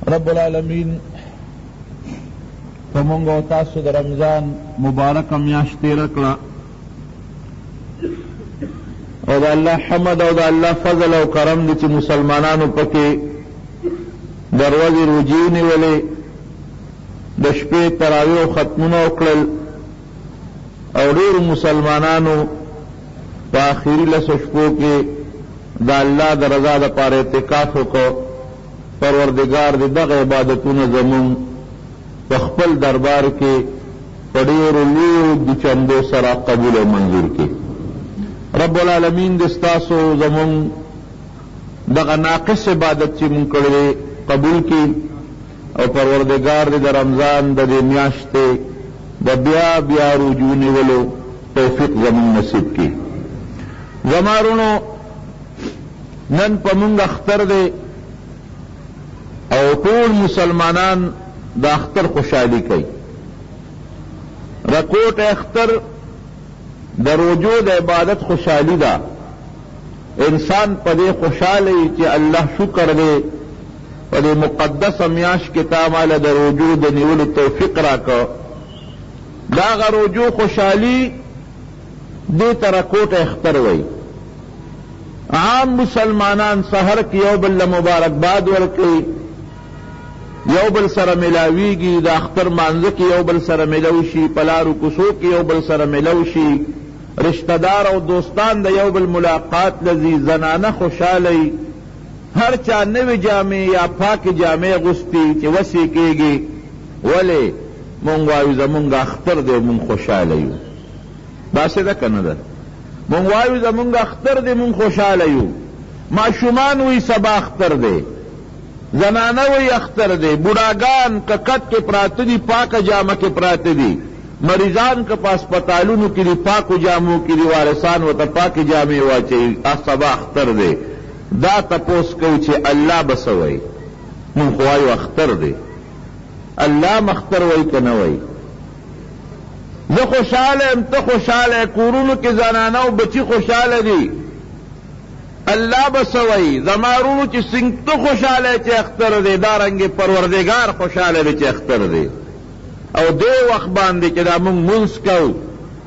رب العالمین په مونږ او تاسو د رمضان مبارکه میاشت تېره کړه او د الله حمد او د الله فضل او کرم دی چې مسلمانانو پکې د ورځې روژې ونیولې، د شپې تراویح او ختمونه وکړل او ډېرو مسلمانانو په آخري لسو شپو کې د الله د رضا دپاره اعتکاف وکړ. پروردګار دې دغه عبادتونه زموږ په خپل دربار کې په ډېرو لویو دوچندو سره قبول او منظور کړي. رب العالمین دې ستاسو زموږ دغه ناقص عبادت چې موږ کړی دی قبول کړي او پروردګار دې د رمضان د دې میاشتې د بیا بیا روژو نیولو توفیق زموږ نصیب کړي. زما وروڼو! نن په مونږ اختر دی او ټول مسلمانان د اختر خوشحالي کوي. رکوټ اختر د روژو د عبادت خوشحالي ده. انسان په دې خوشحاله وي چې الله شکر دی په دې مقدسه میاشت کې تا ماله د روژو د نیولو توفیق راکړ. د هغه روژو خوشحالي دې ته رکوټ اختر وایي. عام مسلمانان سحر کې یو بل له مبارکباد ورکوي، یو بل سره ملاویږي، د اختر مانځه کې یو بل سره ملاو شي، په لارو کوڅو کې یو بل سره ملاو شي، رشته دار او دوستان د یو بل ملاقات له ځي، زنانه خوشحاله وي، هر چا نوې جامې یا پاکې جامې اغوستي چې وس یې کېږي. ولې؟ مونږ وایو زمونږ اختر دی مونږ خوشحاله یو. داسې ده که نه ده؟ مونږ وایو زمونږ اختر دی مونږ خوشحاله یو. ماشومان وایي سبا اختر دی، زنانه وایي اختر دی، بوډاګان که کټ کې پراته دي پاکه جامه کې پراته دي، مریضان که په هسپتالونو کې دي پاکو جامو کې دي، وارثان ورته پاکې جامې واچوي، سبا اختر دی. دا تپوس کوو چې الله به څه وایي؟ مونږ خو وایو اختر دی. الله هم اختر وایي که نه وایي؟ زه خوشحاله یم، ته خوشحاله یې، کورونو کې زنانه او بچي خوشحاله دي. الله به څه وایي؟ زما وروڼو چې څنګه ته خوشحاله یې چې اختر دی، دا رنګې پروردګار خوشحاله دی چې اختر دی. او دې وخت باندې چې دا مونږ مونځ کوو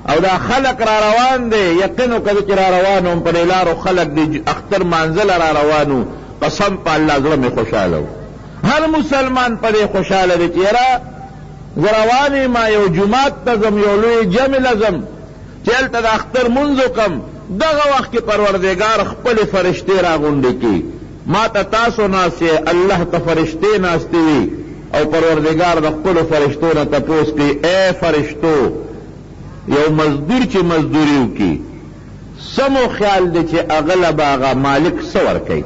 او دا خلک را روان دی، یقین وکړه زه چې را روان وم په دې لارو خلک د اختر مانځه له را روان وو، قسم په الله زړه مې خوشحاله و. هر مسلمان په دې خوشحاله دی چې یاره زه روان یم، یو جومات ته ځم، یو لوی جمع له ځم چې هلته د اختر لمونځ وکړم. دغه وخت کې پروردګار خپلې فرشتې راغونډې کړي. ما ته تاسو ناست یئ، الله ته فرشتې ناستې وي او پروردګار د خپلو فرشتو نه تپوس کوي، ای فرشتو! یو مزدور چې مزدوري وکړي، څه مو خیال دی چې هغه له به هغه مالک څه ورکوي؟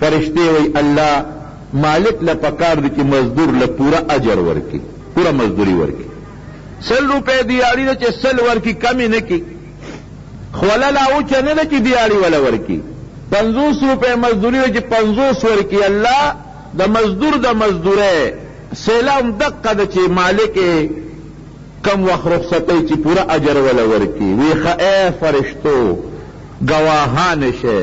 فرشتې وایي، الله! مالک له پکار دي چې مزدور له پوره اجر ورکړي، پوره مزدوري ورکړي. 100 روپۍ دیاړي ده چې 100 ورکړي کم یې نه کړي. خوله لا وچه نه ده چې دیاړي وله ورکړي. 50 روپۍ مزدوري ده چې 50 ورکړي. الله د مزدور د مزدورۍ صله هم دقه ده چې مالک یې کوم وخت رخصتوي چې پوره اجر وله ورکړي. وي ښه ای فرشتو ګواهان شئ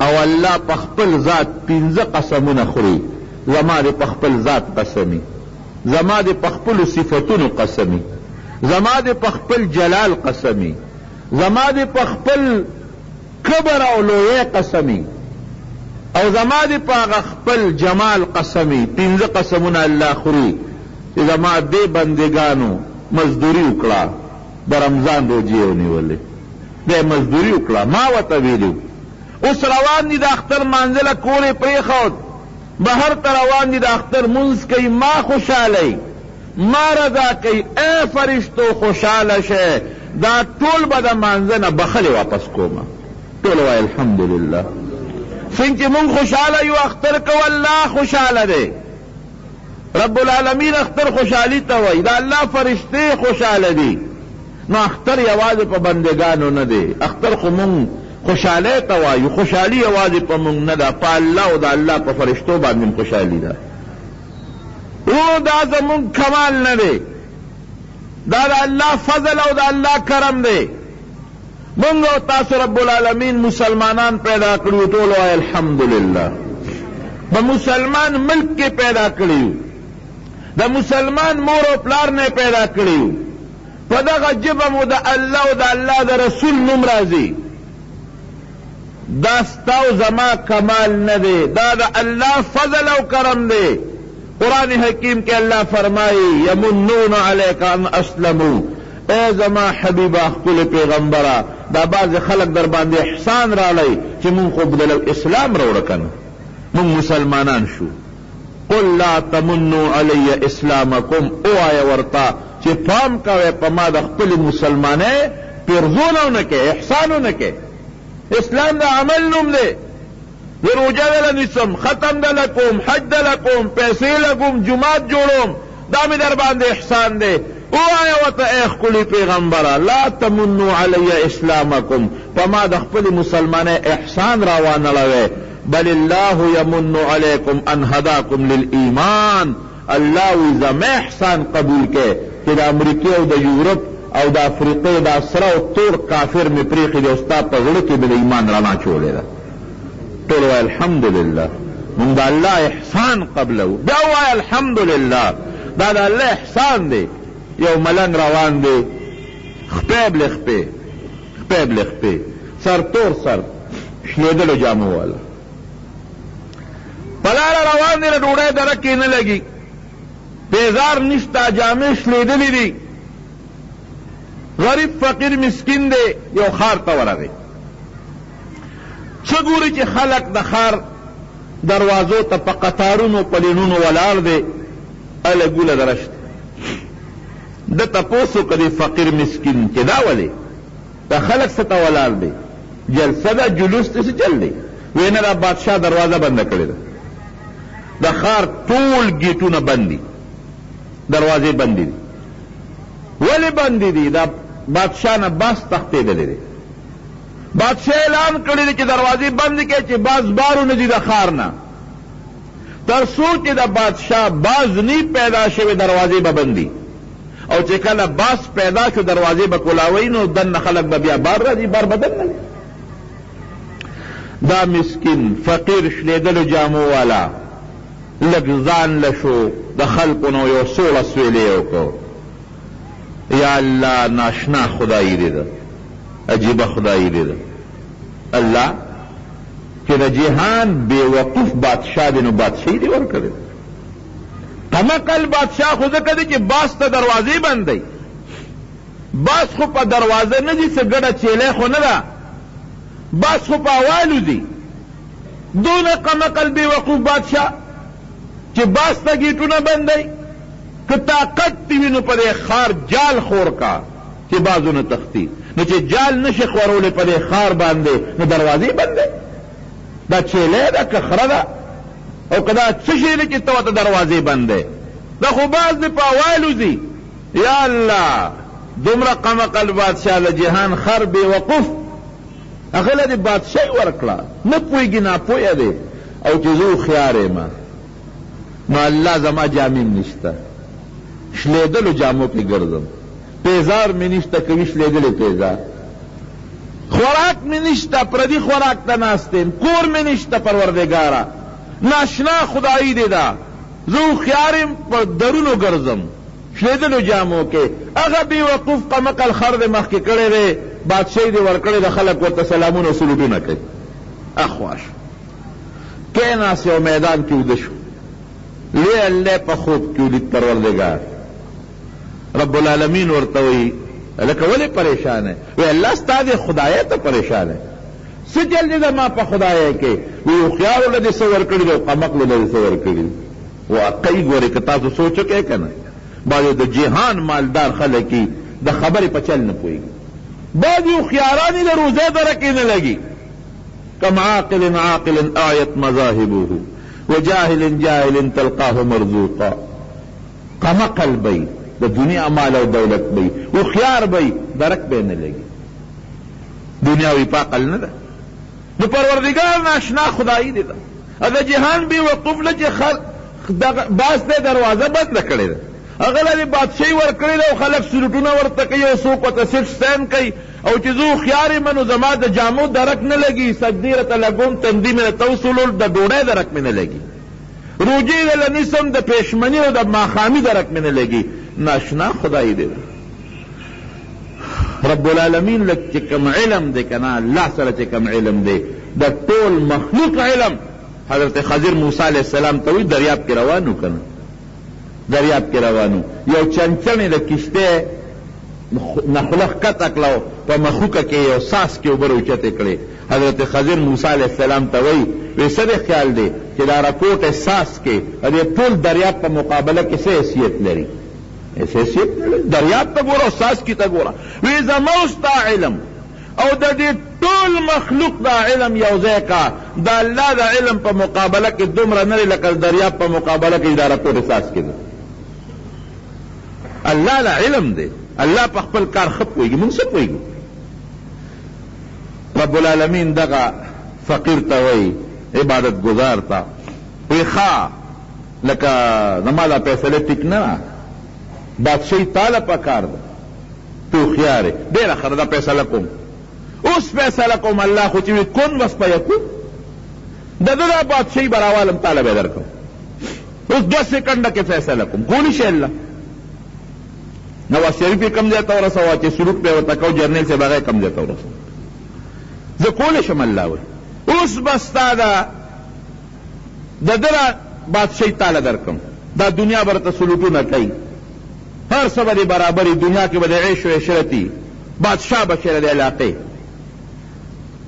او الله په خپل ذات پنځه قسمونه خوري، زما دې په خپل ذات قسم وي، زما دې په خپلو صفتونو قسم وي، زما دې په خپل جلال قسم وي، زما دې په خپل کبر او لویۍ قسم وي او زما دې په هغه خپل جمال قسم وي. پنځه قسمونه الله خوري چې زما دې بندګانو مزدوري وکړه، د رمضان روژې یې ونیولې، بیا یې مزدوري وکړه، ما ورته ویلي وو. اوس روان دي د اختر لمانځه له کور یې پرېښود، بهر ته روان دي د اختر لمونځ کوي، ما خوشحالوي، ما رضا کوي، ای فرشتو خوشحاله شئ، دا ټول به د لمانځه نه بخښلې واپس کوم. ټول وایي الحمدلله. څنګه چې مونږ خوشحاله یو اختر کوو، الله خوشحاله دی. رب العالمین اختر خوشحالی ته وایي، د الله فرشتې خوشحاله دي. نو اختر یوازې په بندګانو نه دی، اختر خو مونږ خوشحالۍ ته وایو، خوشحالي یوازې په مونږ نه ده، په الله او د الله په فرشتو باندې هم خوشحالي ده. وروڼو دا زمونږ کمال نه دی، دا د الله فضل او د الله کرم دی. مونږ او تاسو رب العالمین مسلمانان پیدا کړي یو، ټول وایئ الحمدلله. په مسلمان ملک کې پیدا کړي یو، د مسلمان مور او پلار نه پیدا کړي یو، په دغه ژبه مو د الله او د الله د رسول نوم راځي. دا ستا او زما کمال نه دی، دا د الله فضل او کرم دی. قرآن حکیم کې الله فرمایي، یمنون علیک ان اسلموا، ای زما حبیبه ښکلې پیغمبره، دا بعضې خلک درباندې احسان راړی چې مونږ خو اسلام راوړه کنه، مونږ مسلمانان شو. قل لا تمنوا علی اسلامکم، ووایه ورته چې پام کوئ په ما د خپلې مسلمانۍ پیرزونه ونه کړئ، احسان ونه کړئ. اسلام د عمل نوم دی. زه روژه دله نیسم، ختم دله کوم، حج دله کوم، پیسې لګوم، جومات جوړوم، دا مې درباندې احسان دی. ووایه ورته ای ښکلي پیغمبره، لا تمنوا علی اسلامکم، په ما د خپلې مسلمانۍ احسان راوانړوئ، بل الله یمن علیکم ان هداکم للایمان، الله وایي زما احسان قبول کړئ چې د امریکې او د یورپ او د افریقې دا سره او تور کافر مې پرېښي دي او ستا په زړه کې مې د ایمان رڼا اچولې ده. ټول وایي الحمدلله، مونږ د الله احسان قبلوو. بیا ووایه الحمدلله، دا د الله احسان دی. یو ملنګ روان دی، خپې بلې خپې، خپې بلې خپې، سر تور سر، شلېدلو جامو والا په لاره روان دی، د ډوډۍ درک یې نه لګي، پیزار نشته، جامې شلېدلې دي، غریب فقیر مسکین دی، یو ښار ته ورغی. څه ګوري چې خلک د ښار دروازو ته په قطارونو په لینونو ولاړ دی، اله ګوله درش دی. ده تپوس وکړ دې فقیر مسکین چې دا ولې دا خلک څه ته ولاړ دی، جلسه ده، جلوس دی، څه چل دی؟ وی نه، دا بادشاه دروازه بنده کړې ده، د ښار ټول ګیټونه بند دي، دروازې بندې دي. ولې بندې دي؟ دا بادشاه نه باز تښتېدلی دی. بادشاه اعلان کړی دی چې دروازې بندې کړئ چې باز بار ونه ځي د ښار نه. تر څو چې د بادشاه باز نی پیدا شوی دروازې به بندي او چې کله باز پیدا شو دروازې به کولاوي، نو دننه خلک به بیا بار راځي، بار به دننه وي. دا مسکین فقیر شلېدلو جامو والا لږ ځان له شو د خلکو نه یو سوړ اسویلی یې وکړ، یا الله ناشنا خدایي دې ده، عجیبه خدایي دې ده. الله چې د جهان بې وقوف بادشاه دی نو بادشاهي دې ورکړې ده. قمقل بادشاه خو ځکه دی چې باز ته دروازې بندوي، باز خو په دروازه نه ځي، څه ګډه چیلی خو نه ده، باز خو په هوا الوځي. دونه قمقل بې وقوف بادشاه چې باز ته ګیټونه بندوي، که طاقت دې وي نو په دې ښار جال خور کا چې باز ونه تښتي، نو چې جال نه شي خورولی په دې ښار باندې نو دروازې بندوي. دا چیلی ده که خره ده او که دا څه شی دی چې ته ورته دروازې بندوې؟ دا خو باز دی په هوا الوځي. یا الله دومره قمقل بادشاه د جهان خر بې وقوف هغه له دې بادشاهي ورکړه، نه پوهېږي ناپوهه دی، او چې زه هوښیار یم نو الله زما جامې هم نشته، شلېدلو جامو کې ګرځم، پیزار مې نشته، کوي شلېدلې پیزار، خوراک مې نشته، پردي خوراک ته ناست یم، کور مې نشته، پروردګاره ناشنا خدایي دې ده، زه هوښیار یم په درونو ګرځم شلېدلو جامو کې، هغه بې وقوف قمقل خر دې مخکې کړی دی، بادشاهي دې ورکړې ده، خلک ورته سلامونه او سلوټونه کوي. اخوا شو کېناست، یو میدان کې ویده شو، لوی الله په خوب کې ولید. پروردګار رب العالمین ورته وایي، هلکه ولې پریشان یې؟ وایي الله ستا دې خدایۍ ته پریشان یم. څه چل دی زما په خدایۍ کې؟ وایي هوښیارو له دې څه ورکړي دي او قمقلو له دې څه ورکړي دي. واقعي ګورې که تاسو سوچ وکړئ که نه، بعضې د جهان مالدار خلک یي د خبرې په چل نه پوهېږي، بعضې هوښیاران یې د روزۍ درک یې نه لګي. کم عاقل عاقل اعیت مذاهبه وجاهل جاهل تلقاه مرزوقا. قمقل به یي، د دنیا مال او دولت به یي، هوښیار به یي، درک به یې نه لګي. دنیا وي په عقل نه ده. نو پروردګار ناشنا خدایي دې ده او د جهان بې وقوف له چې خر دغه باز ته دروازه بنده کړې ده، هغه له دې بادشاهي ورکړې ده او خلک سلوټونه ورته کوي او څوک ورته سیټ سین کوي، او چې زه هوښیار یم نو زما د جامو درک نه لګي، سجدې راته لګوم، تندي مې راته وسولول، د ډوډۍ درک مې نه لګي. روژې دله نیسم د پېشمني او د ماښامي درک مې نه لګي. ناشنا خدای دی. رب العالمین له چې کوم علم دی که نه، الله سره چې کوم علم دی، د ټول مخلوق علم حضرت خضر موسی علیه السلام ته وایي دریاب کې روان وو که نه؟ دریاب کې روان وو، یو چنچڼې د کښتۍ نه خوله ښکته کړه او په مښوکه کې یې یو څاڅکی اوبه راوچتې کړې. حضرت خضر موسی علیه السلام ته وایي، وې څه دې خیال دی چې دا رکوټی څاڅکی د دې ټول دریاب په مقابله کې څه حیثیت لري؟ هېڅ حیثیت نه لري. دریاب ته ګوره او څاڅکي ته ګوره. وې زما او ستا علم او د دې ټول مخلوق دا علم یو ځای کا، د الله د علم په مقابله کې دومره نه دی لکه د دریاب په مقابله کې چې دا رکوټی څاڅکی دی. الله له علم دی، الله په خپل کار ښه پوهېږي، موږ څه پوهېږو؟ رب العالمین دغه فقیر ته وایي، عبادت ګزار ته وایي، ښه لکه زما دا فیصله ټیک نه ده، بادشاهي تا له پکار ده، ته هوښیار یې، ډېره ښه ده، دا فیصله کوم، اوس فیصله کوم، الله خو چې وي کن بس فیکون، د ده دا بادشاهي به راوالم، تا له به یې درکړم. اوس دوه سیکنډه کې فیصله کوم، کولی شي الله. نواز شریف یې کوم ځای ته ورسوه چې سلوک به یې ورته کو، جرنیل صاحب هغه یې کوم ځای ته ورسوه، زه کولی شم. الله وایي اوس به ستا د د ده بادشاهي تاله درکړم، دا دنیا به درته سلوټونه کوي، هر څه به دې برابر وي، دنیا کې به دې عیش و عشرت وي، بادشاه به شې د دې علاقې،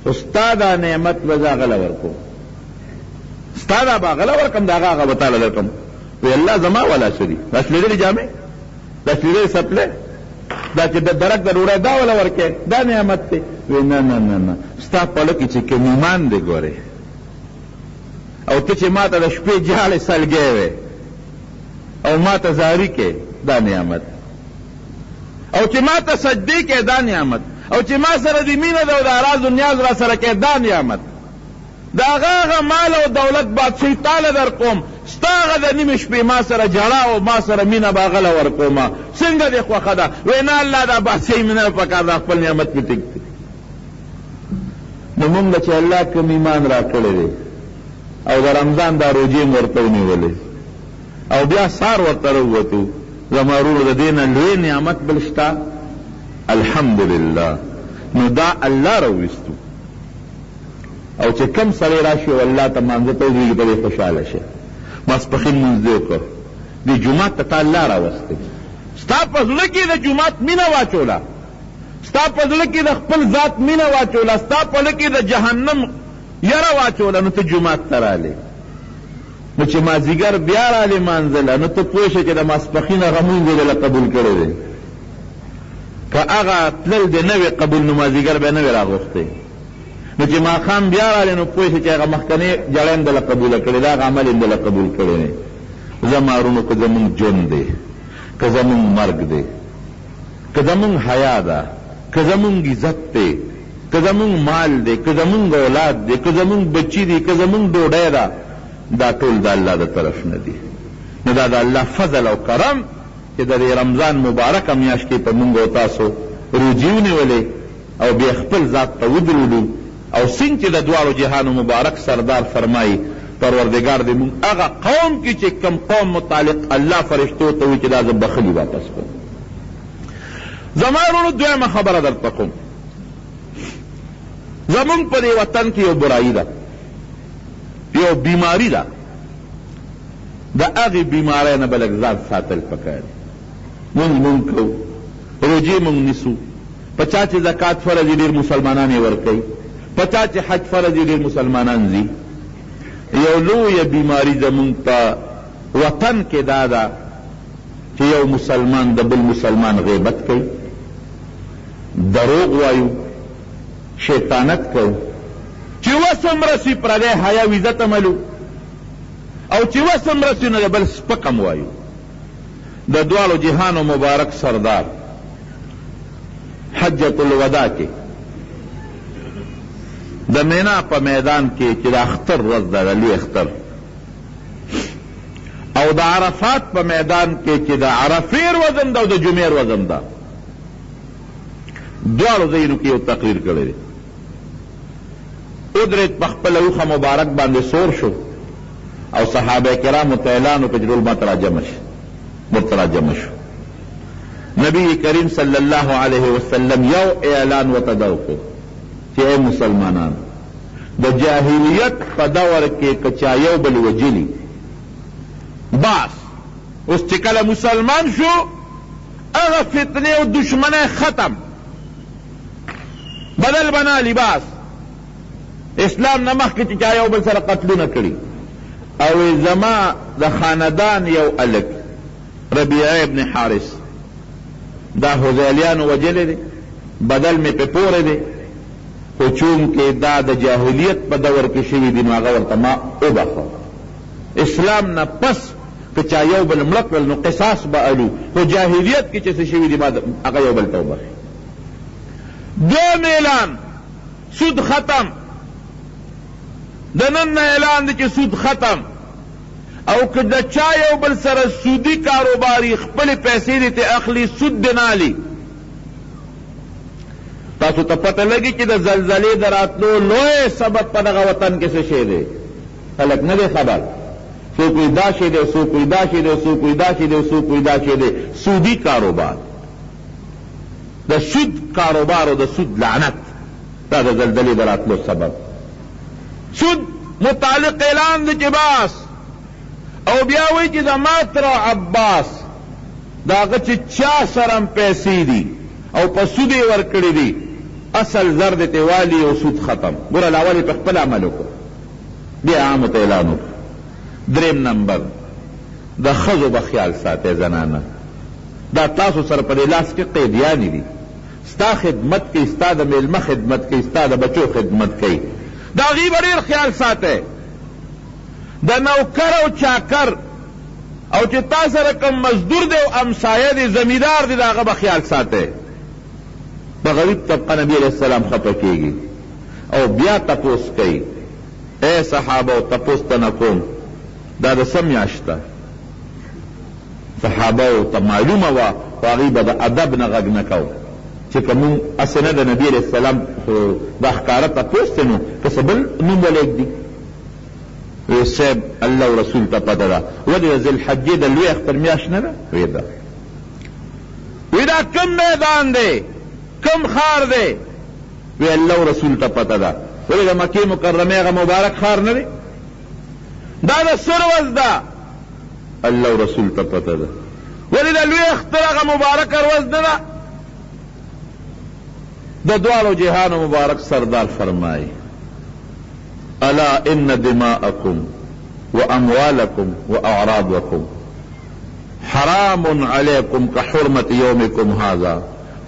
خو ستا دا نعمت به زه هغه له ورکوم، ستا دا به هغه له ورکړم، د هغه هغه به تاله درکړم. وی الله زما والا څه دي؟ دا شلېدلې جامې، دا شلېدلې څپلۍ، دا چې د درک د ډوډۍ دا وله ورکې، دا نعمت دی. وی نه نه نه نه، ستا په زړه کې چې کوم ایمان دی ګورې، او ته چې ماته د شپې جاړې سلګی وې او ماته زاري کې، دا نعمت، او چې ماته سجدې کې، دا نعمت، او چې ما سره دې مینه ده او دا راز و نیاز را سره کې، دا نعمت. د هغه هغه مال او دولت بادشاهي تاله درکوم، ستا هغه د نیمې شپې ما سره ژړا او ما سره مینه به هغه له ورکوم، څنګه دې خوښه ده؟ وایي نه الله دا بادشاهي مې نه ده پکار، دا خپل نعمت مې ټیک دی. نو مونږ چې الله کوم ایمان راکړی دی او د رمضان دا روژې مو ورته ونیولې او بیا سهار ورته راووتو، زما وروڼو د دې نه لوی نعمت بل شته؟ الحمدلله. نو دا الله راوویستو. او چې کوم سړی راشي او الله ته مانځه ته ودرېږي په دې خوشحاله شي. ماسپښین لمونځ دې وکړ، دې جومات ته تا الله راوستی، ستا په زړه کې د جومات مینه واچوله، ستا په زړه کې د خپل ذات مینه واچوله، ستا په زړه کې د جهنم یره واچوله، نو ته جومات ته رالې. نو چې مازیګر بیا رالې مانځه له، نو ته پوه شې چې د ماسپښین هغه مونځ یې درله قبول کړی دی. که هغه تلل دې نه وي قبول، نو مازیګر به نه وي راغوښتی. نو چې ماښام بیا راغلې نو پوه شې چې هغه مخکنۍ جړه یې هم درله قبوله کړې ده، هغه عمل یې هم درله قبول کړی دی. زما وروڼو که زموږ ژوند دی، که زموږ مرګ دی، که زموږ حیا ده، که زموږ عزت دی، که زموږ مال دی، که زموږ اولاد دی، که زموږ بچي دي، که زموږ ډوډۍ ده، دا ټول د الله د طرف نه دي. نو دا د الله فضل او کرم چې د دې رمضان مبارکه میاشت کې په موږ او تاسو روژې ونیولې او بیا خپل ذات ته ودرولو او څنګه چې د دواړو جهانو مبارک سردار فرمايي، پروردګار دې مونږ هغه قوم کړي چې کوم قوم متعلق الله فرشتو ته ووایي چې دا زه بخښلي واپس کوم. زما وروڼو دویمه خبره درته کوم، زمونږ په دې وطن کې یو برايي ده، یو بیماري ده، د هغې بیمارۍ نه به لږ ځان ساتل پکار دي. مونږ لمونځ کوو، روژې مونږ نیسو، په چا چې زکات فرض وي ډېر مسلمانان یې ورکوي، په چا چې حج فرض وي ډېر مسلمانان ځي. یو لویه بیماري زمونږ په وطن کې دا ده چې یو مسلمان د بل مسلمان غیبت کوي، دروغ وایو، شیطانت کوو، چې وس هم رسي پردی حیا او عزت هم الو او چې وس هم رسي نو د بل سپک هم وایو. د دواړو جهانو مبارک سردار حجة الوداع کې د مینا په میدان کې چې د اختر ورځ ده، د لوی اختر، او د عرفات په میدان کې چې د عرفې ورځ هم ده او د جمعې ورځ هم ده، دواړو ځایونو کې یو تقریر کړی دی. ودرېد، په خپله اوښه مبارک باندې سور شو. او صحابه کرامو ته اعلان وکړ چې ټول ماته راجمع شئ. ورته راجمع شو. نبی کریم صلی الله علیه وسلم یو اعلان ورته دا وکړ چې ای مسلمانانو! د جاهلیت په دور کې که چا یو بل وژلي بس اوس چې کله مسلمان شو هغه فتنې او دښمنۍ ختم بدل بنا لباس اسلام نه مخکې چې چا یو بل سره قتلونه کړي او زما د خاندان یو هلک ربیعه ابن حارث دا هذیلیانو وژلی دی، بدل مې پرې پورې دی، خو چونکه دا د جاهلیت په دور کې شوي دي نو هغه ورته ما وبخښه. اسلام نه پس که چا یو بل مړه کړل نو قصاص به الو، خو جاهلیت کې چې څه شوي دي ما هغه یو بل ته وبخښي. دویم اعلان، سود ختم، د نن نه اعلان دی چې سود ختم. او که د چا یو بل سره سودي کاروبار وي خپلې پیسې دې ترې اخلي سود دې نه اخلي. تاسو ته پته لګي چې د زلزلې د راتلو لوی سبب په دغه وطن کې څه شی دی؟ خلک نه دی خبر. څوک وایي دا شی دی، څوک وایي دا شی دی، څوک وایي دا شی دی، څوک وایي دا شی دی. سودي کاروبار، د سود کاروبار او د سود لعنت دا د زلزلې د راتلو سبب. سود متعلق اعلان دی چې بس او بیا وایي چې زما تره عباس د هغه چې چا سره هم پیسې دي او په سود یې ورکړي دي اصل زر دې ترې والي او سود ختم. ګوره لاول یې په خپله عمل وکړو بیا عامو ته اعلان وکړو. دریم نمبر د ښځو به خیال ساتئ زنانه دا تاسو سره په دې لاس کې قیدیانې دي. ستا خدمت کوي، ستا د مېلمه خدمت کوي، ستا د بچو خدمت کوي، د هغوی به ډېر خیال ساتې. د نوکر او چاکر او چې تا سره کوم مزدور دی او همسایه دی، زمیندار دی، د هغه به خیال ساتې. په غریب طبقه نبي علیه السلام خپه کېږي او بیا تپوس کوي، ای صحابو تپوس درنه کوم، دا د څه میاشت ده؟ صحابه وو ته معلومه وه خو هغوی به د ادب نه غږ نه کاوه چې که مونږ هسې نه د نبي علیه السلام خو دا ښکاره تپوس دی نو که څه بل نوم ولېږدي. وې صیب الله او رسول ته پته ده. ولې د ذوالحجې د لوی اختر میاشت نه ده؟ وې ده. وې دا کوم میدان دی؟ کوم ښار دی؟ وې الله او رسول ته پته ده. ولې د مکې مکرمې هغه مبارک ښار نه دی؟ دا د څه ورځ ده؟ الله او رسول ته پته ده. ولې د لوی اختر هغه مبارکه ورځ نه ده؟ د دواړو جهانو مبارک سردار فرمایي الا ان دماءکم واموالکم واعراضکم حرام علیکم کحرمة یومکم هذا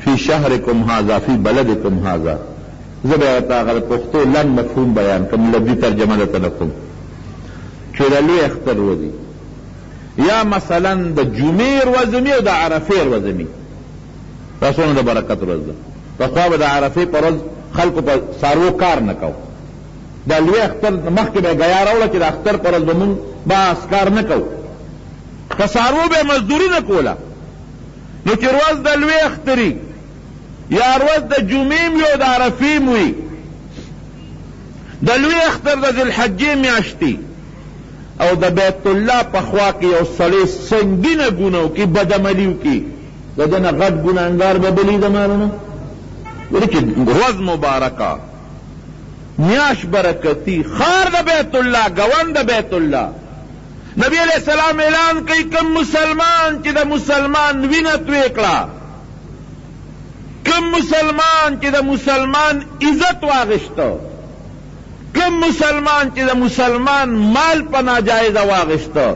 فی شهرکم هذا فی بلدکم هذا. زه به درته هغه د پښتو لنډ مفهوم بیان کړم، لفظي ترجمه درته نه کوم. چې د لوی اختر ورځ یا مثلا د جمعې ورځ وي او د عرفې ورځ وي، دا څونه د برکت ورځ ده. پخوا به د عرفې پر ورځ خلکو په څاروو کار نه کاوه، د لوی اختر مخکې به یې ګیا راوړه چې د اختر پر ورځ به مونږ بس کار نه کوو، په څاروو به یې مزدوري نه کوله. نو چې ورځ د لوی اختري یا ورځ د جمعې وي او د عرفې وي، د لوی اختر د ذوالحجې میاشتې او د بیت الله په خوا کې یو سړی سنګینه ګناه وکړي، بدعملي وکړي، د ده نه غټ ګناهګار به بل وي زما وروڼه؟ ولې چې ورځ مبارکه، میاشت برکتي، ښار د بیت الله، ګاونډ د بیت الله، نبي علیه السلام اعلان کوي کوم مسلمان چې د مسلمان وینه توی کړه، کوم مسلمان چې د مسلمان عزت واغشته، کوم مسلمان چې د مسلمان مال په ناجایزه واغشته،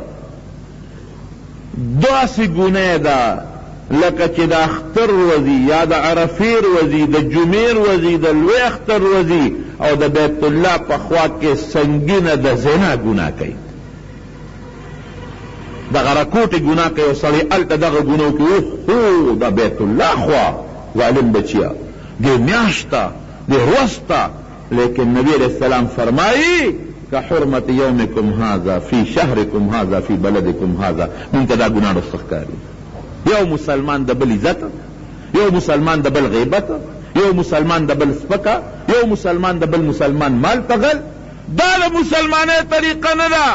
داسې ګناه ده لکه چې د اختر ورځي یا د عرفې ورځي، د جمعې ورځي، د لوی اختر ورځي او د بیت الله په خوا کې سنګینه د زنا ګناه کوي. دغه رکوټې ګناه کوي او سړی هلته دغه ګناه وکړي، اوهو د بیت الله خوا ظالم بچیه، دې میاشت ته، دې ورځ ته، لیکن نبی علیه السلام فرمایي کحرمة یومکم هذا فی شهرکم هذا فی بلدکم هذا، مونږ ته دا ګناه ډېر ښه ښکاري. یو مسلمان د بل عزت، یو مسلمان د بل غیبت، یو مسلمان د بل سپکه، یو مسلمان د بل مسلمان مال په غل، دا د مسلمانۍ طریقه نه ده.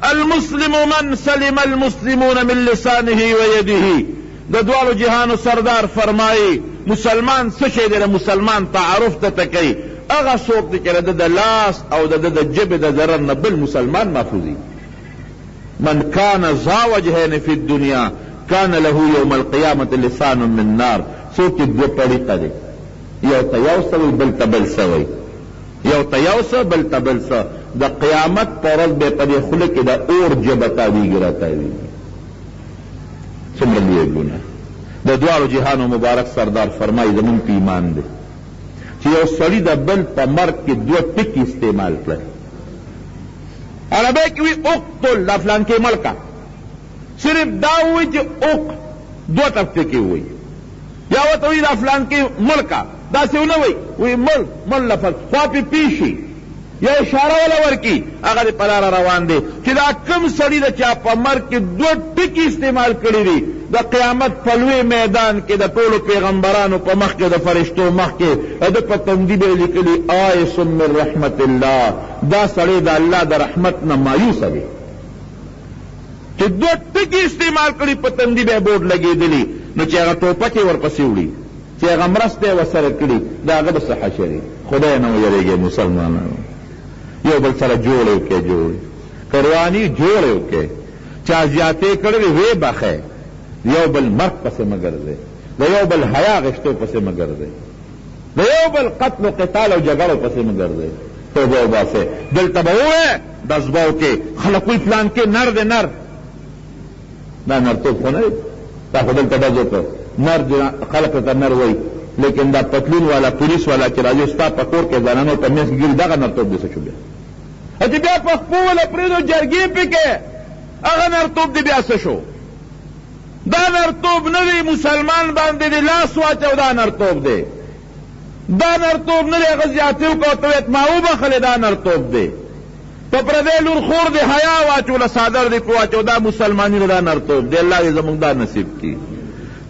المسلم من سلم المسلمون من لسانه ویده. د دواړو جهانو سردار فرمایي، مسلمان څه شی دی؟ د مسلمان تعارف ته ته کوي، هغه څوک دی چې د ده د لاس او د ده د ژبې د ضرر نه بل مسلمان محفوظ وي. من کان ذا وجهین فی الدنیا کان له یوم القیامة لسان من نار. څوک چې دوه پړیقه دی، یو ته یو څه وایي، بل ته بل څه وایي، یو ته یو څه، بل ته بل څه، د قیامت په ورځ به په دې خوله کې د اور ژبه تاویږي راتاویږي. څومره لویه ګناه! د دواړو جهانو مبارک سردار فرمایي، زموږ په ایمان دی چې یو سړي د بل په مرګ کې دوه ټکي استعمال کړل. عربۍ کې وي اقتل، دا فلانکی مړ کړه، صرف دا ووایي چې اق، دوه ټکي ووایي، یا ورته وایي دا فلانکی مړ کړه، داسې ونه وایي، وایي مړ مړ لفظ خوا پرې پېښ شي یا اشاره وله ورکړي، هغه دې په لاره روان دی. چې دا کوم سړي د چا په مرګ کې دوه ټکي استعمال کړي دي، د قیامت په لوی میدان کې د ټولو پیغمبرانو په مخ کې، د فرشتو مخ کې، د ده په تندي به یې لیکلي آیس من رحمت الله، دا سړی د الله د رحمت نه مایوسه دی. چې دوه ټکي استعمال کړي په تندي به یې بورډ لګېدلي، نو چې هغه ټوپک یې ورپسې وړي، چې هغه مرسته یې ورسره کړي، د هغه به څه حشر وي؟ خدای نه ویرېږئ مسلمانانو، یو بل سره جوړې وکړئ، جوړې که رواني جوړې وکړئ، چا زیاتې کړې وي ویې بخښئ، یو بل مرګ پسې مه ګرځئ، د یو بل حیا غشتو پسې مه ګرځئ، د یو بل قتل و قتال او جګړو پسې مه ګرځئ، توبه وباسئ. دلته به ووایې ډزبه وکړې، خلک وایي فلانکی نر دی نر، دا نرتوب خو نه دی، تا خو دلته ډز وکړ، نر دی خلک ورته نر وایي، لیکن دا پتلون والا پولیس والا چې راځي ستا په کور کې زنانو په منځ کې ګرځي، دغه نرتوب دې څه شو بیا؟ چې بیا په خپو وله پرېږدو جرګې پې کوې، هغه نرتوب دې بیا څه شو؟ دا نرتوب نه دی، مسلمان باندې دې لاس واچو دا نرتوب دی، دا نرتوب نه دی، هغه زیاتی وکړه او ته وایې ما وبخښلې، دا نرتوب دی. په پردی لور خور دې حیا واچوله، څادر دې پرې واچو، دا مسلماني نه، دا نرتوب دی. الله دې زموږ دا نصیب کړي.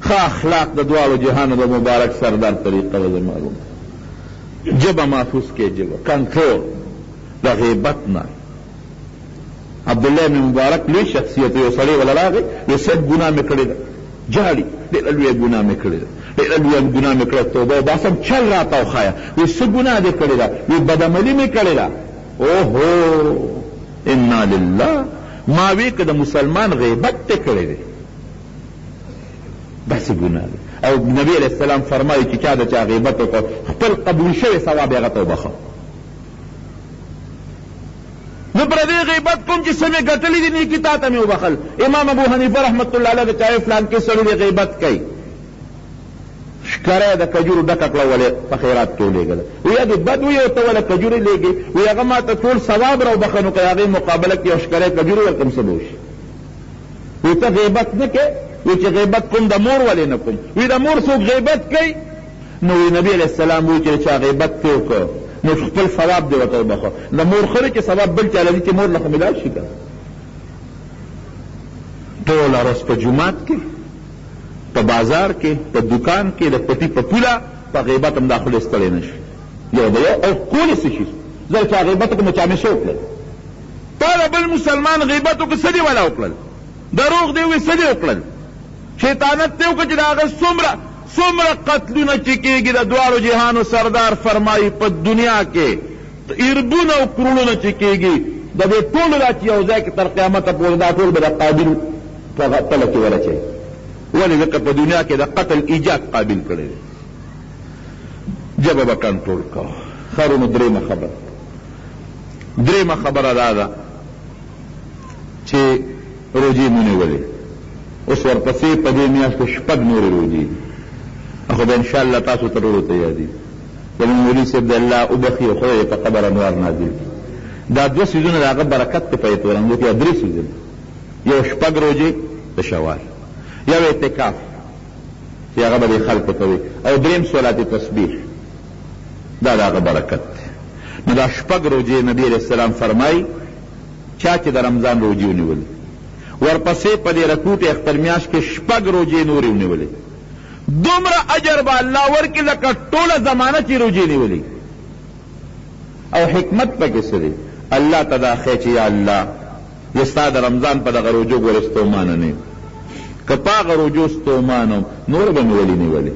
ښه اخلاق د دواړو جهانو د مبارک سردار طریقه ده. زما وروڼو، ژبه محفوظ کړئ، ژبه کنټرول د غیبت نه. عبدالله ابن مبارک لوی شخصیت، یو سړی وله راغی، وی صاحب ګناه مې کړې ده، ژاړي، ډېره لویه ګناه مې کړې ده، ډېره لویه ګناه مې کړې، توبه وباسم، چل راته وښایه. وی څه ګناه دې کړې ده؟ وی بدعملي مې کړې ده. اوهو انا لله، ما وی که د مسلمان غیبت دې کړی دی، دا څه ګناه ده؟ او نبی علیه السلام فرمایي چې چا د چا غیبت وکړ، خپل قبول شوی ثواب یې هغه ته وبخښه. زه پردی غیبت کوم چې څه مې ګټلي دي نیکي تا ته مې وبخښل. امام ابو حنیفه رحمة الله علیه د چا وی فلانکي سړي دې غیبت کوي، ښکره یې د کجورو ډکه کړه ولې په خیرات کې ولېږله. وی یا دې بد وي او ته وله کجورې لېږې؟ وی هغه ما ته ټول ثواب راوبخښه، نو که د هغې مقابله کې یو ښکری کجورې ورکړم څه به وشي؟ وی ته غیبت نه کوې؟ وی چې غیبت کوم د مور ولې نه کوم؟ وی د مور څوک غیبت کوي؟ نو وی نبی علیه السلام وی چې چا غیبت پرې وکړ نو خپل ثواب دې ورته وبخښه. د مور ښه دی چې ثواب بل چا له ځي چې مور له خو مې لاړ شي که نه. ټوله ورځ په جومات کې، په بازار کې، په دوکان کې، د پټي په پوله په غیبت هم دا خولې ستړې نه شي. یو د یو او کولی څه شي؟ زه چا غیبت وکړم چا مې څه وکړل؟ تا د بل مسلمان غیبت وکړ څه دې ولا وکړل؟ دروغ دې وویل څه دې وکړل؟ شیطانت دې وکړ چې د هغه څومره څومره قتلونه چې کېږي د دواړو جهانو سردار فرمایي په دنیا کې اربونه او کروړونه چې کېږي د دې ټولو دا چې یو ځای کې تر قیامته پورې دا ټول به د قابیل په تله کې ورچوي. ولې؟ ځکه په دنیا کې د قتل ایجاد قابیل کړی دی. ژبه به کنټرول کوه. ښه وروڼو، درېیمه خبره، درېیمه خبره دا ده چې روژې مو نیولې، اوس ورپسې په دې میاشت کې شپږ نورې روژې دي، خو به انشاءالله تاسو ته ټولو ته یادېږي. زموږ مولوي صاحب دې الله وبخښي او خدای دې په قبر انوار نازل کړي. دا دوه څیزونه د هغه برکت دی په دې تورنګو کې، دا درې څیزونه، یو شپږ روژې د شوال، یو اعتکاف چې هغه به دې خلکو ته وي، او دریم صلات تسبیح، دا د هغه برکت دی. نو دا شپږ روژې نبي علیه السلام فرمایي چا چې د رمضان روژې ونیولې، ورپسې په دې رکوټې اختر میاشت کې شپږ روژې نورې ونیولې، دومره اجر به الله ورکړي لکه ټوله زمانه چې روژې نیولې. او حکمت پکې څه دی؟ الله ته دا ښیې چې یا الله! زه ستا د رمضان په دغه روژو ګورې ستومانه نه یم. که په هغه روژو ستومانه وم، نورې به مې ولې نیولې؟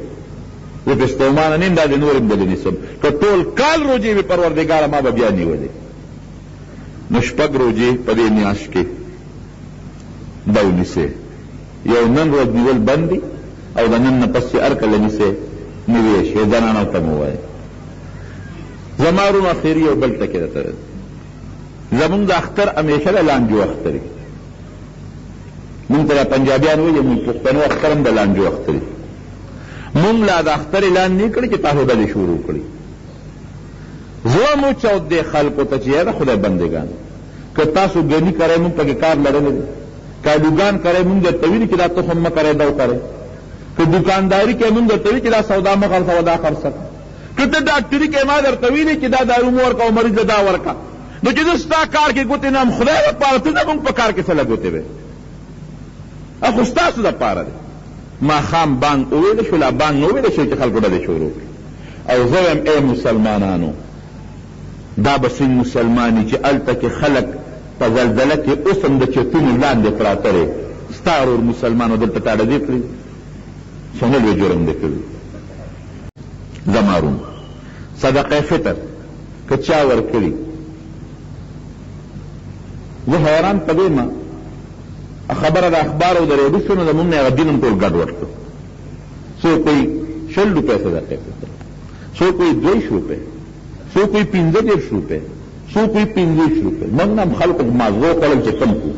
زه پرې ستومانه نه یم، دا دې نورې هم دلې نیسم. که ټول کال روژې وي، پروردګاره ما به بیا نیولې. نو شپږ روژې په دې میاشت کې دا ونیسې. یو نن ورځ نیول بند دي او د نن نه پس چې هر کله نیسې نیوی شې. زنانو ته مو وایه. زما وروڼو اخري یو بل ټکی درته وایم. زمونږ د اختر همیشه د لانجو اختر وي. مونږ ته دا پنجابیان وایي مونږ پښتنو اختر هم د لانجو اختر وي. مونږ لا د اختر اعلان نه کړی چې تاسو ډلې شروع کړي. زړه مو چاود دی خلکو ته چې یاره خدای بندګان که تاسو ګني کرئ مونږ پکې کار لرلی دی، که الوګان کرئ مونږ درته ویلي چې دا تخم مه کرئ دا وکرئ، که دوکانداري کوئ مونږ درته ویلي چې دا سودا مه خرڅوه دا خرڅه کړه، که ته ډاکټري کوې ما درته ویلي چې دا دارو مه ورکوه مریض له دا ورکړه. نو چې زه ستا کار کې ګوتې نه وهم خدای دپاره ته زمونږ په کار کې څه له ګوتې وې؟ خو ستاسو دپاره دی. ماښام بانګ وویل شو، لا بانګ نه وویل شو چې خلکو ډلې شروع کړې. او زه وایم ای مسلمانانو دا به څنګه مسلمان وي چې هلته کې خلک په زلزله کې اوس هم د چتونو لاندې پراته دی، ستا ورور مسلمان او دلته تا ډزې کړې دي، څونه لوی جرم دې کړی. زما وروڼو صدقه فطر که چا ورکړي، زه حیران په دې یم، خبره د اخبار او د ریډیو شو نو زموږ نه هغه دین هم ټول ګډوډ کړو. څوک وایي 20 روپۍ صدقه فطر، څوک وایي 22 روپۍ، څوک وایي 35 روپۍ، څوک وایي 25 روپۍ. موږ نه هم خلکو مازغو خوړل چې کم کړو.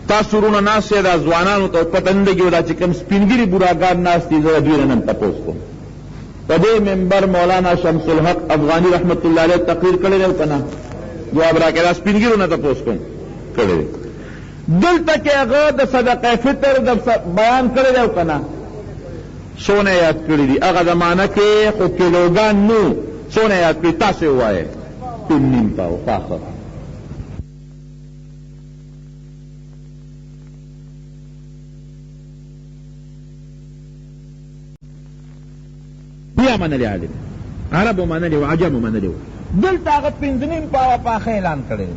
تاسو وروڼه ناست یئ، دا ځوانانو ته پته نه لګي، دا چې کوم سپین ږیري بوډاګان ناست دي، زه د دوی نه نن تپوس کوم. په دې منبر مولانا شمس الحق افغاني رحمت الله علیه تقریر کړی دی او که نه؟ جواب راکړئ، دا سپین ږیرو نه تپوس کوم. کړی دی. دلته کې هغه د صدقه فطر د بیان کړی دی او که نه؟ څونه یاد کړي دي؟ هغه زمانه کې خو کیلوګان نو، څونه یاد کړي؟ تاسو یې ووایئ. 3.5 پاو پاخه. بیا منلی عالم عربو منلی و عجمو منلی و. دلته هغه 5.5 پاوه پاخه اعلان کړی دی،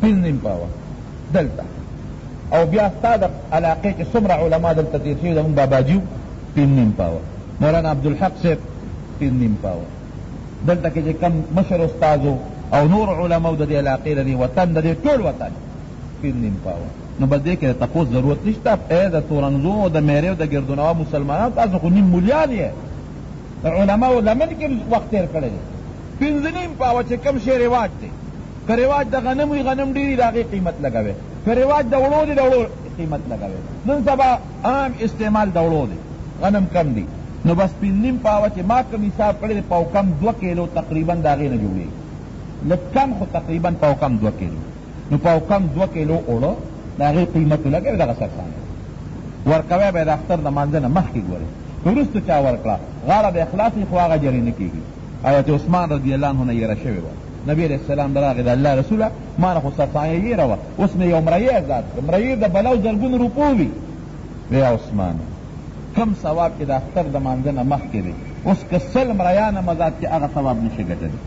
5.5 پاوه دلته. او بیا ستا د علاقې چې څومره علما دلته تېر شوي، زموږ باباجي و 3.5 پاوه، مولانا عبدالحق صاحب 3.5 پاوه، دلته کې چې کوم مشر استاد او نور علماو د دې علاقې د دې وطن د دې ټول وطن 3.5 پاوه. نو بس دې کې د تپوس ضرورت نشته. ای د تورنزو او د میرې او د ګردونوا مسلمانانو، تاسو خو نیم مولیان یې، د علماو لمن کې وخت تېر کړی دی. 5.5 پاوه چې کوم شی رواج دی، که رواج د غنم وي غنم ډېر وي د هغې قیمت لګوی، که رواج د وړو دی د وړو قیمت لګوی. نن سبا عام استعمال د وړو دی، غنم کم دي، نو بس 5.5 پاوه چې ما کوم حساب کړی دی پاو کم 2 کیلو تقریبا د هغې نه جوړېږي، لږ کم خو تقریبا پاو کم 2 کیلو. نو پاو کم 2 کیلو اوړه د هغې قیمت ولګوې، دغه سرسانه ورکوی به یې د اختر د مانځه نه مخکې ګورې، که وروسته چا ورکړه غاړه به یې خلاصه وي خو هغه اجر یې نه کېږي. حضرت عثمان رضی الله عنه نه یېره شوې وه، نبي علیه السلام له راغی، د الله رسوله ما نه خو سرسانه یېره وه، اوس مې یو مریی ازاد کړ، مریی د بلو زرګونو روپو وي. وی عثمانه کوم ثواب چې د اختر د مانځه نه مخکې دی، اوس که 100 مریان هم ازاد کړې هغه ثواب نه شي ګټلی.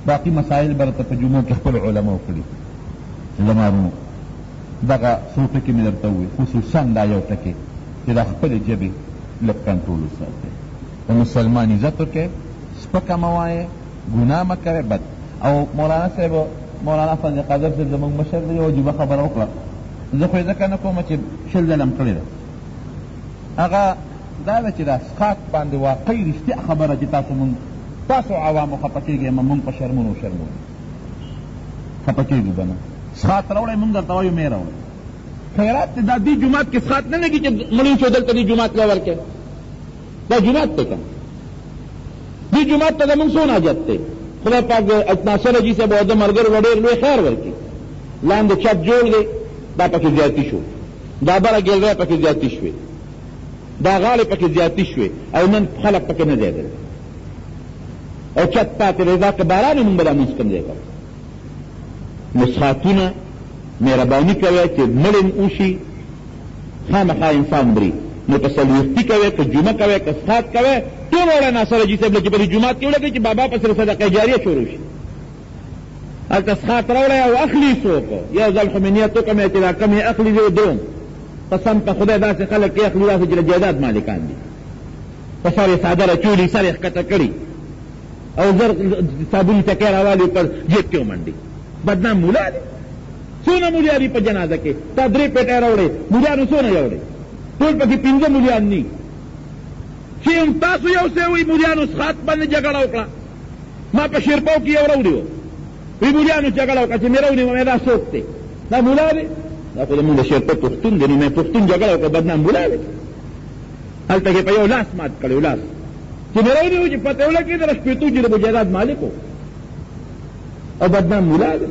باقي مسایل به درته په جمعو کې خپلو علماو کړي. زما وروڼو دغه څو ټکي مې درته وویل، خصوصا دا یو ټکی چې دا خپلې ژبې لږ کنټرول وساتئ، د مسلمان عزت وکړئ، سپکه مه وایئ، ګناه مه کوئ، بد. او مولانا صاحب، مولانا فضل قادر صاحب زموږ مشر دی، یوه عجیبه خبره وکړه، زه خو یې ځکه نه کوم چې 20 ځله هم کړې ده. هغه دا ده چې دا څښاک باندې واقعي رښتیا خبره چې تاسو مونږ تاسو عوامو خفه کېږئ مه، مونږ په شرمونو شرمو خفه کېږو به نه. څښاک راوړئ مونږ درته وایو مې راوړئ. خیرات دی، دا دې جومات کې څښاک نه لګي چې مړی شو دلته دې جومات له ورکړې، دا جومات دی که نه؟ دې جومات ته زمونږ څونه حاجت دی. خدای پاک دې ناصر حاجي صاحب او د ملګرو له ډېر لوی خیر ورکړي. لاندې چت جوړ دی، دا پکې زیاتي شو، دا بره ګیلری پکې زیاتي شوې، دا غاړې پکې زیاتي شوې، او نن خلک پکې نه ځایېدل او چت پاتې دی. دا که باران وي مونږ به دا لمونځ کوم ځای کوو؟ نو څښاکونه مهرباني کوئ چې مړی هم وشي، خامخا انسان مري، نو که څلوېښتي کوې، که جمعه کوې، که څښاک کوې، ټول وړه ناصر حاجي صاحب له چې په دې جومات کې ولګوي چې بابا پسې صدقه جاریه شروع شي. هلته څښاک راوړی او اخلي څوک. یو ځل خو مې نیت وکړ، مې چې دا کم یې اخلي زه یې دروم. قسم په خدای داسې خلک یې اخلي داسې چې د جایداد مالکان دي. په سر یې څادر اچولي، سر یې ښکته کړي او زر صابوني ټکی راوالي په جیب کې ومنډي. بدنام مولا دی. څونه مولیان دي په جنازه کې؟ تا درې پېټۍ راوړې، مولیانو څونه یوړې؟ ټول پکې پنځه مولیان ني. چې هم تاسو یو څه وئ، مولیانو څښاک باندې جګړه وکړه. ما په شیرپاو کې یو راوړي وو، وی مولیانو جګړه وکړه چې مې راونیوه، مې دا څوک دی؟ دا مولا دی، دا خو زموږ د شیرپو پښتون دی. نو مې پښتون جګړه وکړه، بدنام مولا دی. هلته کې په یو لاس مات کړی، لاس چې مې راونیو چې پته ولګېده د 60 جریبو جایداد مالک و او بدنام مولا دی.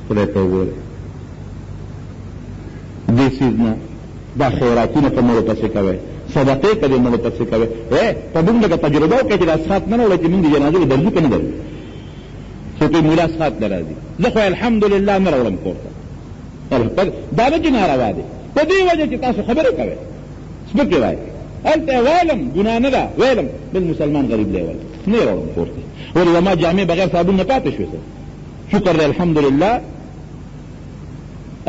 خدای ته وګوره دې څیز نه دا خیراتونه په مړو پسې کوی، صدقې په دې مړو پسې کوی. ای په موږ لږه تجربه وکړئ چې دا څښاک نه راوړی چې موږ د جنازې له درځو که نه درځو. څوک وایي مولا څښاک نه راځي، زه خو الحمدلله نه راوړم کور ته. دا نه چې ناروا دی، په دې وجه چې تاسو خبرې کوئ، سپکې وایئ. هلته یې ویلم ګناه نه ده، ویلم بل مسلمان غریب له یې ورکړم، نه یې راوړم کور ته. ولې زما جامې بغیر صابون نه پاتې شوې؟ څه شکر دی الحمدلله.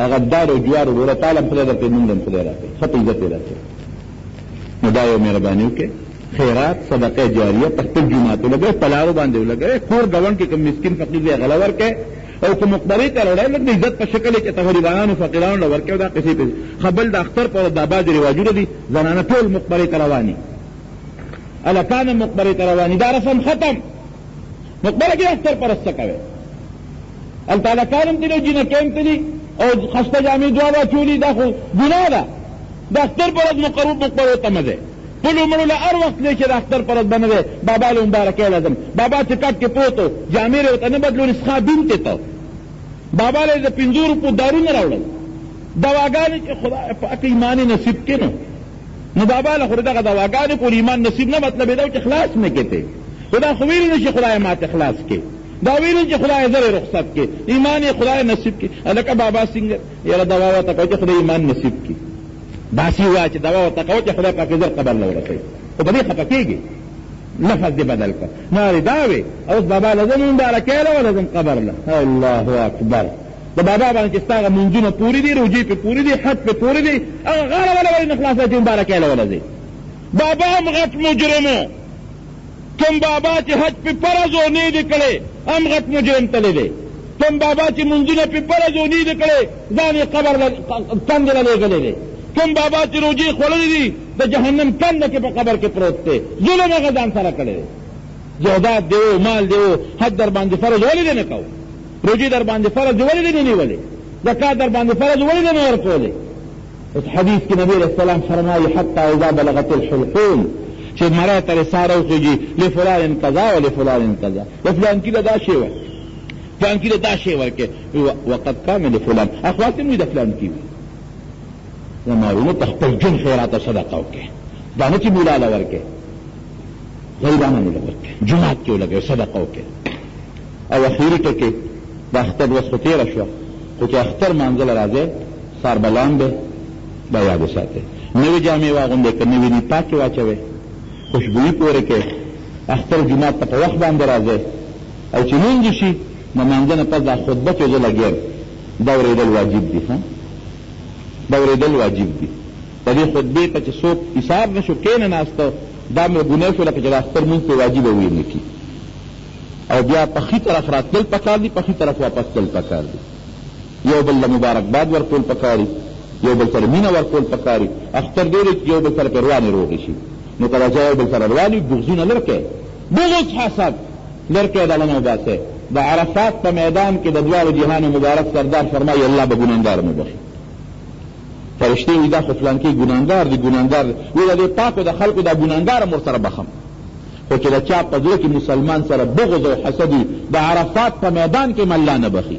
هغه دال او جوارو ډوډۍ تا له هم خدای درکړي، مونږ له هم خدای راکړي، ښه په عزت یې راکړي. نو دا یو مهرباني وکړئ، خیرات صدقه جاریه په خپل جومات ولګوئ، په لارو باندې ولګوئ، کور ګاونډ کې کوم مسکین فقیر دی هغه له ورکړئ، او که مقبرې ته راوړی لږ د عزت په شکل یې چې ته غریبانانو فقیرانو له ورکړئ. او دا قصې پسې ښه بل د اختر په ورځ دا بعضې رواجونه دي، زنانه ټول مقبرې ته رواني، هلکان هم مقبرې ته رواني، دا رسم ختم. مقبره کې اختر پر ورځ څه کوې؟ هلته هلکان هم تللي او جینکۍ هم تللي او خسته جامې دواړو اچولي، دا خو ګناه ده. د اختر په ورځ مقرو مقبرو ته مه ځئ، خپلو مړو له هر وخت تللی چې د اختر په ورځ به نه ځئ. بابا له مبارکۍ له ځم، بابا چې کټ کې پروت و، جامې یې ورته نه بدلولې، څښا بنتې ته بابا له یې د 5 روپو دارو نه راوړل، دواګانې چې خدای پاک ایمان یې نصیب کړي نو بابا له خو دغه دواګانې کول ایمان نصیب نه، مطلب یې دا و چې خلاص مې کړې ته، خو دا خو ویلي نه چې خدای ماته خلاص کړي، دا ویلي چې خدای زر یې رخصت کړي، ایمان یې خدای نصیب کړي. هلکه بابا څنګه یاره دوا ورته کوه چې خدای ایمان نصیب کړي، داسې ووایه چې دوا ورته کوه چې خدای پاک یې زر قبر له ورسوي، خو په دې خفه کېږي، لفظ دې بدل کړه، نه دا وې اوس بابا له ځم مبارکۍ له وله ځم قبر له. الله اکبر. د بابا باندې چې ستا هغه مونځونه پورې دي، روژې پرې پورې دي، حج پرې پورې دي، هغه غاړه وله ولې نه خلاصوې چې مبارکۍ له وله ځې؟ بابا هم غټ مجرم و، کوم بابا چې حج پرې فرض و نه یې دی کړی هم غټ مجرم تللی دی، کوم بابا چې مونځونه پرې فرض و نه یې دی کړی ځان یې قبر له کندې له لېږلی دی، کوم بابا چې روژې خوړلې دي د جهنم کنده کې په قبر کې پروت دی، ظلم هغه ځان سره کړی دی. جایداد دې و، مال دې و، حج در باندې فرض ولې دې نه کوو؟ روژې در باندې فرض دي ولې دې نه نیولې؟ زکات در باندې فرض ولې دې نه ورکولې؟ اوس حدیث کې نبی علیه السلام فرمایي حتی اذا بلغت الحلقوم، چې مری ترې ساه راوخېږي، لفلان قضا و لفلان قضا، د فلانکي له دا شی ورکړي، فلانکي له دا شی ورکړي، وقد کان لفلان، اخوا سم وي د فلانکي وي. زما وروڼو ته خپل ژوند خیرات او صدقه وکړئ، دا نه چې مولا له ورکړئ، غریبانو له ورکړئ، جومات کې ولګوئ، صدقه وکړئ. او اخیري ټکی، د اختر ورځ خو تېره شوه، خو چې اختر لمانځه له راځئ، سهار به لامبئ، دا یاد وساتئ، نوې جامې واغوندئ، که نوې نه وي پاکې واچوئ، خوشبويي پورې کړئ، اختر جومات ته په وخت باندې راځئ، او چې لمونځ وشي، د لمانځه نه پس دا خطبه چې زه لګیا یم، دا اورېدل واجب دي، ښه دا اورېدل واجب دي. د دې خطبې ته چې څوک ایسار نه شو، کښېنه ناسته، دا مې ګناه شو، لکه چې د اختر لمونځ پرې واجبه ویې نه کړي. او بیا په ښي طرف راتلل پکار دي، په ښي طرف واپس تلل پکار دي، یو بل له مبارکباد ورکول پکار دي، یو بل سره مینه ورکول پکار دي. اختر دی چې یو بل سره پرې روانې روغې شي، نو که دا چا یو بل سره روان وي، بغضونه لر کړئ، بغض حسد لر کړئ، دا نه وباسئ. د عرفات په میدان کې د دواړو جهانو مبارک سردار فرمایي الله به ګناهګار مو بخښي. فرشتې وایي دا خو فلانکی ګناهګار دی، ګناهګار دی، وایي د دې پاکو د خلکو دا ګناهګار هم ورسره بخښم. خو چې د چا په زړه کې مسلمان سره بغض او حسد وي، د عرفات په میدان کې هم الله نه بخښي.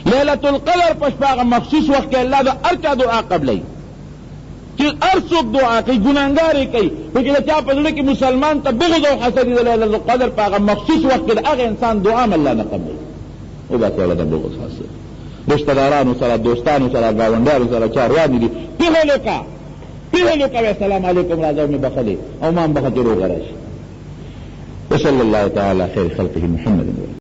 لیلة القدر په شپه هغه مخصوص وخت کې الله د هر چا دعا قبلوي، چې هر څوک دعا کوي ګناهګار یې کوي، خو چې د چا په زړه کې مسلمان ته بغض او حسد وي، د لیلة القدر په هغه مخصوص وخت کې د هغه انسان دعا هم الله نه قبلوي. وباسئ د بغض حسد رشته دارانو سره، دوستانو سره، ګاونډیانو سره، چا روانې دي، پیغلو کا پیغلو کوي، السلام علیکم راځه مې بخښلې او ما هم بخښه چې روغه راشي. وصلی الله تعالی خیر خلقه محمد.